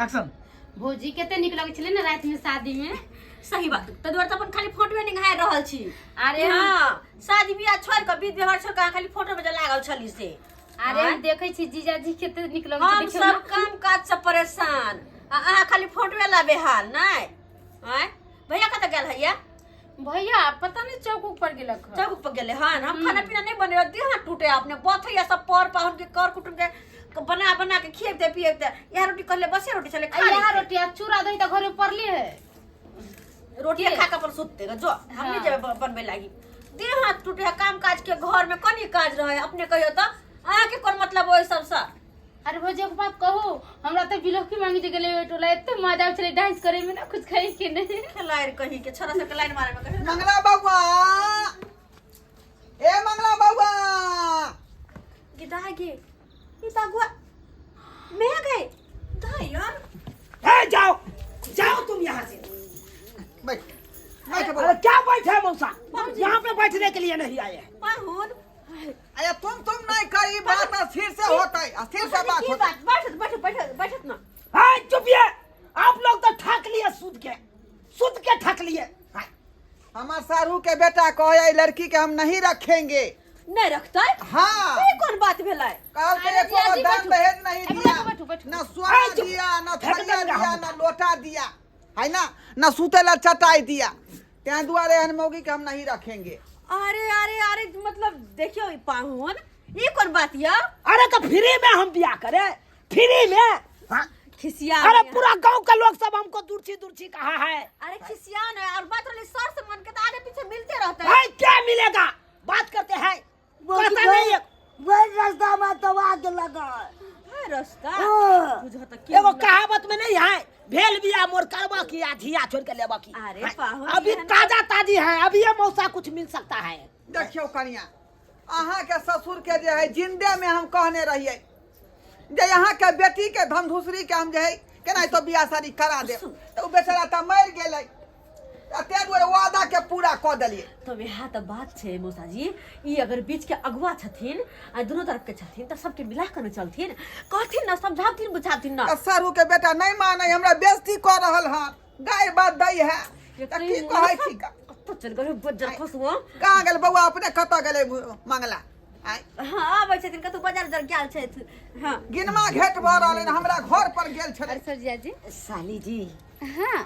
Action. भौजी कते नीक लगै छलै ने राति में शादी में। सही बात, तै दुआरे तऽ अपन खाली फोटोए निहारि रहल छी। अरे हँ, शादी बियाह छोड़ि कऽ, विध व्यवहार छोड़ि कऽ अहाँ खाली फोटो में जे लागल छली से। अरे हम देखै छी जीजाजी कते नीक लगै छै। हम देखियौ ने। सब काम काज से परेशान आ अहाँ खाली फोटोए ला बेहाल। नहि आँय, भैया कतऽ गेल हैया? भैया पता नहीं चौक ऊपर गेलक हन। चौक पर गेले हन। हम खाना पीना नहीं बनेबै, देह हाथ टूटे अपने बथैया सब पर पाहुन के कर कुटुम के बना बना के खियबते पियबते। इएह रोटी कहले, बसे रोटी छले, आ खा यहाँ लेते। रोटी आ चूड़ा दही तऽ घरे पड़ले है। रोटी खा के अपन सुतते जो, हम नहीं जेबै बनबै लागी। देह हाथ टूटे है काम काज के, घर में कनी काज रहे अपने कहियो तऽ अहाँके कोन मतलब ओहि सबसँ? अरे भौजी एक बात कहू, हमरा तऽ बिलौकी मांगे जे गेलै ओहि टोला, एते मजा आबै छलै डांस करे में ना, कुछ खाइ के नहीं। खेलाइर कही के छोरा सबके लाइन मारे में कहियो। मंगला बउआ, ए मंगला बउआ। गिदा गे, ई त अगुआ मैं गए दा यार। ए, जाओ जाओ तुम यहाँ से। बैठ बैठ बउआ। अरे क्या बैठे है मौसा, यहाँ पे बैठने के लिए नहीं आए हैं। पाहुन। अरे तुम नहीं करी बात, स्थिर से होता है, स्थिर से बात की होता है। बात? बैठत बैठत बैठत बैठत ना। हाँ, चुपिए आप लोग तो ठक लिए, सूद के सूद के ठक लिए। हाँ। हमार सारू के बेटा कहे लड़की के हम नहीं रखेंगे। नहीं रखतै? हाँ। ई कोन बात भेलै? कहल के अरे एको जियाजी, दान बैठू। दहेज नहीं अरे दिया, बैठू, बैठू। ना सोना अरे चुप। दिया, ना फेंक थरिया देंगे दिया, हम। ना लोटा दिया है ना, ना सूते ला चटाई दिया। त्या दुआरे एहन मौगी के हम नहीं रखेंगे। अरे अरे अरे, मतलब देखियो ई पाहुन, ई कोन बात या? अरे तो फ्री में हम बियाह करे, फ्री में। हाँ? खिसिया अरे नहीं। पूरा गांव का लोग सब हमको दुर्ची दुर्ची कहा है। अरे खिसिया नहीं, और बात रही सर से मन के तो आगे पीछे मिलते रहते हैं। भाई क्या मिलेगा, बात करते हैं, कहता नहीं है। वही रास्ता में तो आग लगा है रास्ता। हाँ। बुझो तो की एगो होला। कहावत में नहीं है, भेल बिया मोर करवा की आ धिया छोड़ के लेवा की। अरे हाँ, पाहुन, अभी एहन- ताजा ताजी है, अभी ये मौसा कुछ मिल सकता है। देखियौ कनिया, अहाँ के ससुर के जे है जिंदे में हम कहने रहिए जे यहाँ के बेटी के धमधुसरी के हम जे है केना तो बियाह शादी करा देब, तऽ ओ बेचारा तऽ मरि गेलै, आ ताहि दुआरे वादा के पूरा कऽ देलियै। तो वएह तऽ बात छै मौसाजी, ई अगर बीच के अगुआ छथिन आ दुनू तरफ के छथिन तऽ सबके मिला कऽ ने चलथिन, कहथिन ने, समझाबथिन बुझाबथिन ने। तऽ सारू के बेटा नहि मानै, हमरा बेइज्जती कऽ रहल हन, गारि बात दै है, तऽ की कहै छी? कतऽ चलि गेलै बज्जर खसुआ? कहाँ गेल बौआ अपने? कतऽ गेलै मंगला आँय? हँ, आबै छथिन, कतहु बाजार उजार गेल छथि। हँ, गिनमा घेट भऽ रहल हन, हमरा घर पर गेल छलै। अरे सर जीजाजी। साली जी। हाँ।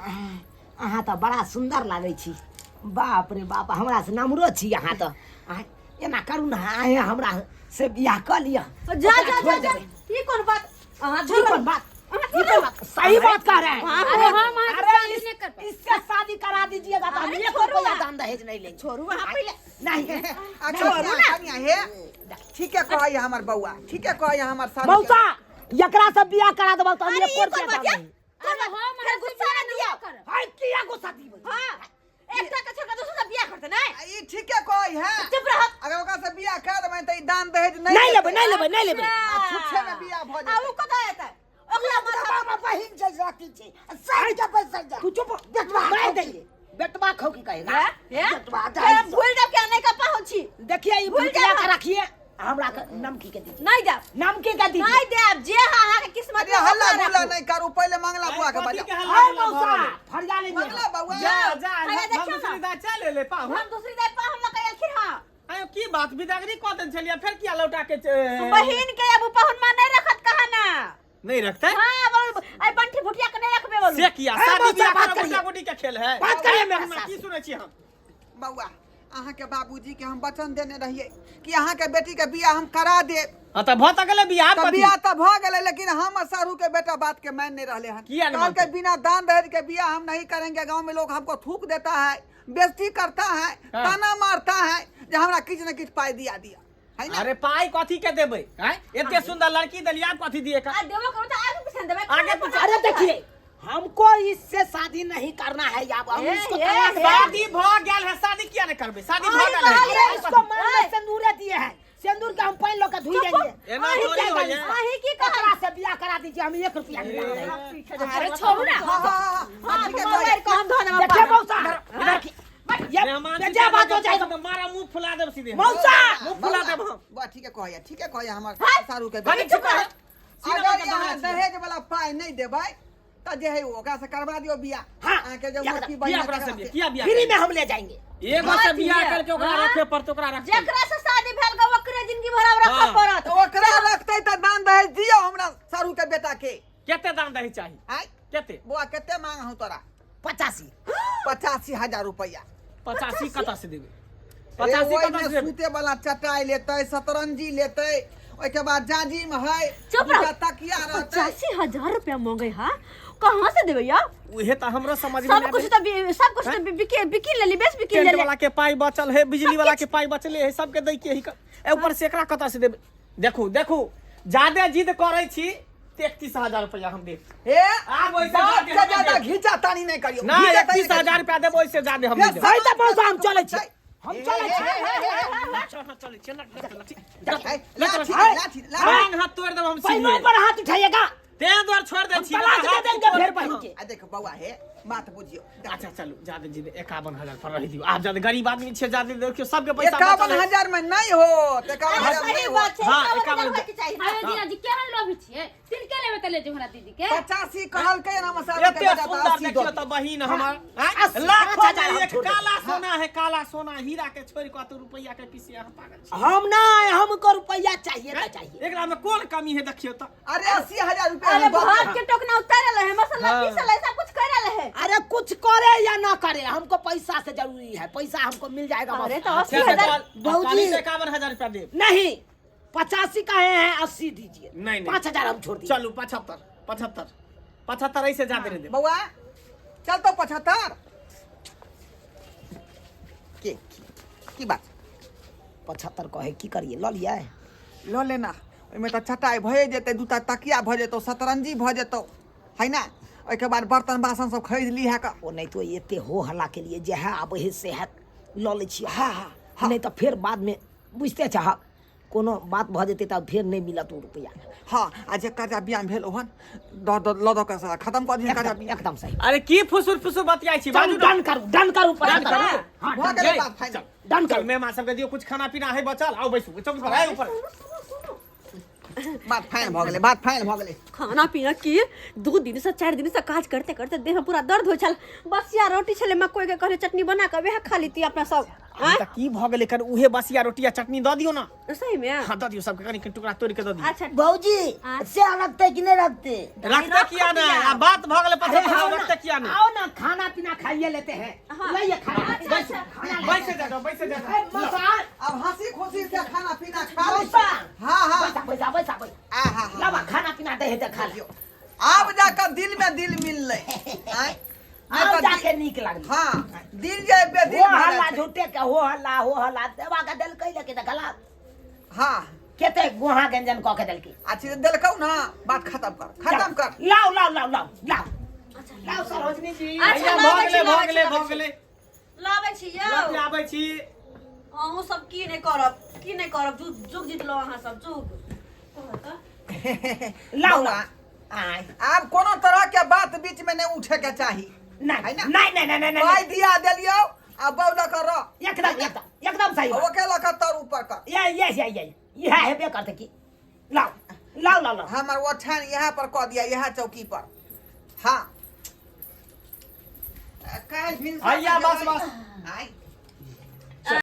अहाँ तऽ बड़ा सुन्दर लागै छी, बाप रे बाप, हमरा से नमरो छी अहाँ तऽ। अहाँ एना करू ने, अहें हमरा से बियाह कऽ लिअ। जा जा। ओकरा जा छोड़ि जा। देबै। ई कोन बात अहाँ? ई कोन बात, ई कोन बात? सही बात कह रहे हैं। अरे हम अहाँके अरे शादी नहीं कर पाए। इससे शादी करा दीजिएगा तो हम अरे एक छोड़ू रुपया ना। दान दहेज नहीं लेंगे। छोड़ू अहाँ पहिले। नहीं। आ कनिया, कनिया हे, ठीके कहैया हमर बौआ, ठीके कहैया हमर सारू के। मौसा, एकरा से बियाह करा देबो तो हम अरे एक ई कोन रुपया बात दान या? नहीं। कोन अरे बात? हम फेर अहाँके गुस्सा बियाह ना दियौ। नहीं करब। हाय, किया गुस्सा दीबै? हाँ, एकटा के छोड़ के दोसर से बियाह करते नहीं। आ ई ठीके कहै है। चुप रह। अगर ओकरा से बियाह करा देबै तऽ ई दान दहेज नहीं नहीं लेबै, लेतै। नहीं लेबै, नहीं लेबै। आ छुच्छे में बियाह भऽ आ जेतै। उ कतऽ एतै? ओकरा माथा बाबा बहिन छै, साथी छै, साइड के पैसा जा। तू चुप, बेटवा मार खौकी। देंगे, बेटवा खौकी कहेगा। हे हे बेटवा हे, ढाई सौ। भूल जाओ क्या नहीं का पाहुन छी। देखिए ई भूल भुजिया जाओ। के रखिए, हमरा के नमकी के दीजिए। नहीं देब। नमकी के दीजिए। नहीं देब, जे अहाँ के किस्मत अरे में हल्ला ओकरा गुल्ला राखू। नहीं करू, पहिले मंगला बुआ के कथी बजाउ। के हल्ला हाय गुल्ला भऽ मौसा, रहल? फरिया ले। मंगला बौआ। जा जा। अरे हम देखियौ दूसरी ना। दाय चल एलै पाहुन। हम दूसरी दाय पाहुन लऽ के एलखिन हँ। आयो, की बात? बिदागरी कऽ देने छलियै, फेर किया लौटा के बहिन के अब पाहुन मां नहीं रखत कहा ना। नहीं रखते? हाँ, बोल, आई बंठी भुटिया के नहीं रखबे बोलू। से किया? ए, शादी मौसा, बियाह बात करब करिए। गुड्डा गुड्डी के खेल है? बात करिए मेरे हमरा साथ। की सुनै छी हम? बौआ, अहाँ के बाबूजी के हम वचन देने रहिए कि अहाँ के बेटी के बियाह हम करा देब। हाँ, तऽ भऽ तऽ गेलै बियाह। तऽ कथी? बियाह तऽ भऽ गेलै, लेकिन हम आ सारू के बेटा बात के मान नहीं रहले हन। किया नहीं कहलकै मानते? बिना दान दहेज के बियाह हम नहीं करेंगे, गांव में लोग हमको थूक देता है, बेइज्जती करता है, ताना मारता है, जे हमरा किछु ने किछु पाइ दिया दिया है ना। अरे पाइ कथी के देबै? आँय, एते सुंदर लड़की देलियै, आब कथी दिए का? आ देबो करू तऽ आगे पीछे देबै। आगे पीछे। अरे देखिए, हमको इससे शादी नहीं करना है, अब हम ए, इसको ए, तलाक ए। शादी भऽ गेल है, शादी किया नहीं करबै? शादी भऽ अरे गेल है। कहलियै, इसको मांग में सिंदूरे दिए हैं, सिंदूर के हम पानी लोग धुई देंगे। एना अहीं थोड़ी क्या होइए। करी? अहीं की कहै? एकरा से बियाह करा दीजिए, हम एक रुपया नहीं देंगे। अरे छोड़ू ना। हाँ, हाँ, हाँ, हाँ, ठीक है, मोबाइल को हम धो देबै। देखिए मौसा, ये मेहमान बेजा बात हो जाएगा। मारा मुंह फुला देब सीधे। मौसा। मुंह फुला देब हम। बौआ, ठीके कहैया, ठीके कहैया हमर सारू के कनी बेटा। चुप रह। अगर यहाँ दहेज वाला पाइ नहीं देबै तऽ जे है ओकरा से करवा दियौ बियाह। हाँ, अहाँके जे एकदम। मोटकी बहिन किया है ओकरा से तकरा बियाह से। किया बियाह फ्री में हम ले जाएंगे। एगो से बात बियाह ये। करके ओकरा हाँ? रखे पड़तै, ओकरा रखतै। जेकरा से शादी भेल ग ओकरे जिंदगी भर अब रखऽ हाँ। पड़त। तऽ ओकरा रखतै तऽ दान दहेज दियौ हमरा साढ़ू के बेटा के। कते दान दहेज चाही? आँय? कते? बौआ कते मांग हूँ तोरा? 85। 85,000 रुपया। 85 कतऽ से देबै? अरे 85 ओहिमे कतऽ से देबै? सूते वाला चटाई लेतै, शतरंजी लेतै, ओहिके बाद जाजिम है, चुप रहो। दूटा तकिया रहतै। 85,000 रुपया मांगे हा, कहाँ से देबै यार? उहे तऽ हमरो समझ में सब नहि कुछ आबै। तो सब कुछ तो बिकी लेली, बेच बिकी टेंट लेली। वाला के पाई बचल है, बिजली वाला के पाई बचले है, सबके दै के है। ऊपर से एकरा कतऽ से देबै? देखू देखू, जादे जिद करै छी तऽ 31,000 रुपया हम देब। हे, आब ओहिसँ बाप जादे से हम नहि ज्यादा देब। घीचा तानी नहि करियौ। ना, घीचा तानी 31 नहि हजार रुपया देब, ओहिसँ जादे हम करियौ। नहि देब। सही तऽ मौसा, हम चलै छी, हम चलै छी। लाठी लाठी लाठी। टांग हाथ तोड़ि देब हम पहिनो सीधे। पर हाथ उठाइएगा तें दुआरे छोड़ि दै हम छी। तलाक दे देंगे फेर बहिन के। आ देखो बौआ, हे बात बुझियौ। अच्छा चलू, जादे जिद 51,000 पर रहि दियौ। आब जादे गरीब आदमी छियै, जादे देखियौ सबके पैसा 51 बचल है। हजार में नहीं हो, 51 अरे हजार में सही नहीं हो। बात छै, हाँ, 51,000 51 होइके चाही। अरे जीजा जी केहन लोभी छियै, तिनके लेबै तऽ ले जो हमरा दीदी के। 85 कहलकै ना मसाला के एते बेटा तऽ सुंदर 80 देखियौ दऽ तऽ बहिन हमर अस्सी, लाखों पाँच हजार में हम एक छोड़ देब। काला सोना है, काला सोना हीरा के छोड़ कऽ तू रुपैया के पीछे अहाँ पागल छी। हम नहीं, हमको रुपया चाहिए तो चाहिए। एकरा में कोन कमी है देखियौ तऽ। अरे 80,000 रुपया अरे हम दऽ भात देब। के टोकना उतारल है, मसाला हाँ। पीसल है, सब कुछ करल है। अरे कुछ करे या ना करे, हमको पैसा से जरूरी है, पैसा हमको मिल जाएगा बस। अरे तो अस्सी अच्छा, हजार बाबूजी। 51,000 रुपया देब। नहीं, 85 का है, 80 दीजिए। नहीं, नहीं। 5,000 हम छोड़ दिए। चलू 75, 75, 75 ऐसे ज्यादा नहीं देब। बौआ चल तो 75 के की बात? 75 कहे की करिए, ल लिया है। लऽ लेना, ओहिमे तऽ चटाइ भए जेतै, दूटा तकिया भऽ जेतौ, शतरंजी भऽ जेतौ, है ना? ओहिके बाद बर्तन बासन सब खरीद लीहे कऽ। ओ नहीं तो एते हो हल्ला के लिए जे है आबे है से है ल लै छी। हाँ, हाँ, हाँ। नहीं तो फिर बाद में बुझते चाह कोनो बात भऽ जेतै तब फेर नहि मिलत ओ रुपया। हाँ, आ जे कर्जा बियाह भेल ओहन दऽ दऽ लऽ दऽ कऽ सारा खत्म कऽ दिहन कर्जा एकदम बियाह। एकदम सही। अरे की फुसुर फुसुर बतियाइ छी? चलू बाजू डन करू, डन करू, डन 75। करू। हाँ, भऽ डन, गेलै बात फाइनल। डन चल करू। मेहमान सबके दियौ कुछ खाना पीना है बचल। आउ बैसू चौकी पर, आउ ऊपर। बात फाइनल भऽ गेलै, बात फाइनल भऽ गेलै। खाना पीना की 2 दिन से 4 दिन से काज करते करते देह में पूरा दर्द हो छल। बसिया रोटी छले, मकई के कहले चटनी बना के वएह खा लीती अपना सब। अरे तऽ की भऽ गेलै, कनि उहे बसिया रोटी आ चटनी दऽ दियौ ना। सही में? हाँ दऽ दियौ सबके, कनि कनि टुकड़ा तोड़ि के दऽ दियौ। अच्छा भौजी हाँ। से रखते कि नहीं रखते? रखते किया नहीं? आ बात भऽ गेलै अरे 75, आओ ना, रखते किया नहीं? आओ ना, खाना पीना खाइए लेते हैं। हाँ। लाइए खाना। अच्छा, अच्छा। खाना ले। बैसे जाओ, बैसे जाओ। ए, मौसा। अब हंसी खुशी से खाना पीना खा लै। मौसा। हाँ हाँ। बैसा बैसा बैसा बैसा। आ हाँ हाँ। लाबा खाना पीना दे है तो खा लियो। आब जाकर दिल में दिल मिललै। आँय? नहि आब तऽ जाके नीक लागल। हाँ, दिल जे बेदिल हो भऽ हल्ला जाइ छै। झूठे के हो हल्ला, हो हल्ला देवा के देलकै लेकिन देखला हाँ केते गोहा गंजन कऽ के देलकै। अच्छी देलकौ ना, बात खत्म कर, खत्म कर। लाओ लाओ लाओ लाओ लाओ लाओ सरोजनी जी। अच्छा, भैया, लाबै भऽ छी, गेलै, भऽ लाबै गेलै, छी, भऽ गेलै। लाबै छी यौ। लऽ के आबै छी। अहूँ सब की नहि करब, की नहि करब, जुग जुग जितलहुँ अहाँ सब जुग। कहऽ तऽ। लाओ बौआ, आय। आब कोनो तरह के बात बीच में नहीं उठे के चाही। नहीं है ना? नहीं नहीं नहीं नहीं पाई नहीं। दिया देलियौ आ बौ लऽ कऽ रह। एकदम एकदम एकदम सही बात। ओके लऽ कऽ तर ऊपर कर। ये ये ये ये इएह हेबे करतै की। लाओ लाओ लाओ लाओ। हमर ओछान इएह पर कऽ दिया, इएह चौकी पर। हाँ काल्हि भिनसर भैया, बस, बस। आय।